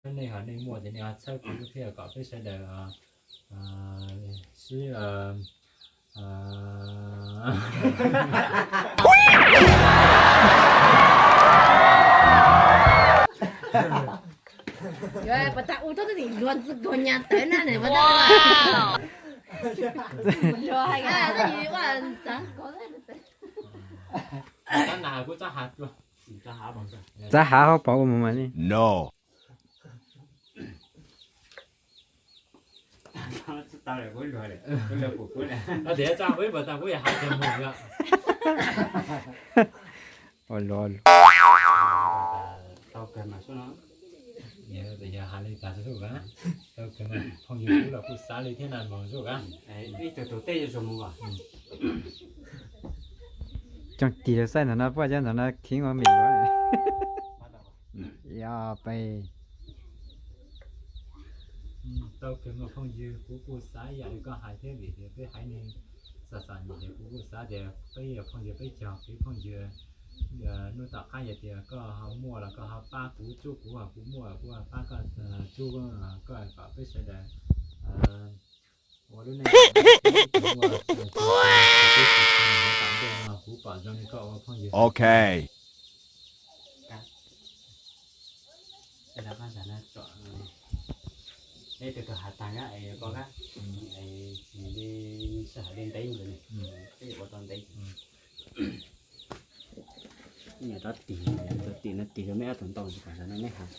Nej ho nej muaj ces nej ho txhawb kuv thiab kom peb sawv daws sib Txav hav hauv paus ua mus mas li. No. Tias tsa peb npam tas kuv yog hav tiag mus yom. Ua luaj. Tau kawg mas xwb no. Yog hav li tas xwb ka. Tau kawg mas phooj ywg kuv los kuj xav li thiab na mus xwb ka. Ib tug tus tej yuav mus os. Cog tig rau xaij ntawm no puaj cov ntawm no khiv ua me luav. Yog pes. Tau kawg mas phooj ywg, kuv kuj xav ib yam li koj hais thiab vim tias peb haiv neeg xam xam nyem ces kuv kuj xav tias peb yog phooj ywg peb cog kev phooj ywg. Hnub tom qab yog tias koj ho muaj los koj ho pab kuv, tsuj kuv, kuv muaj kuv ho pab koj, tsuj koj kom peb sawv daws ua lub neej. Kuv pom zoo li koj ua phooj ywg. Ok. Ib tug tug hav tag es koj ka, li sij hawm li ntev ntawd ne, peb yuav ua tau ntev. Ib yam rov tig, rov tig no tig rau meb ob tug ntau kom sawv no meb hav.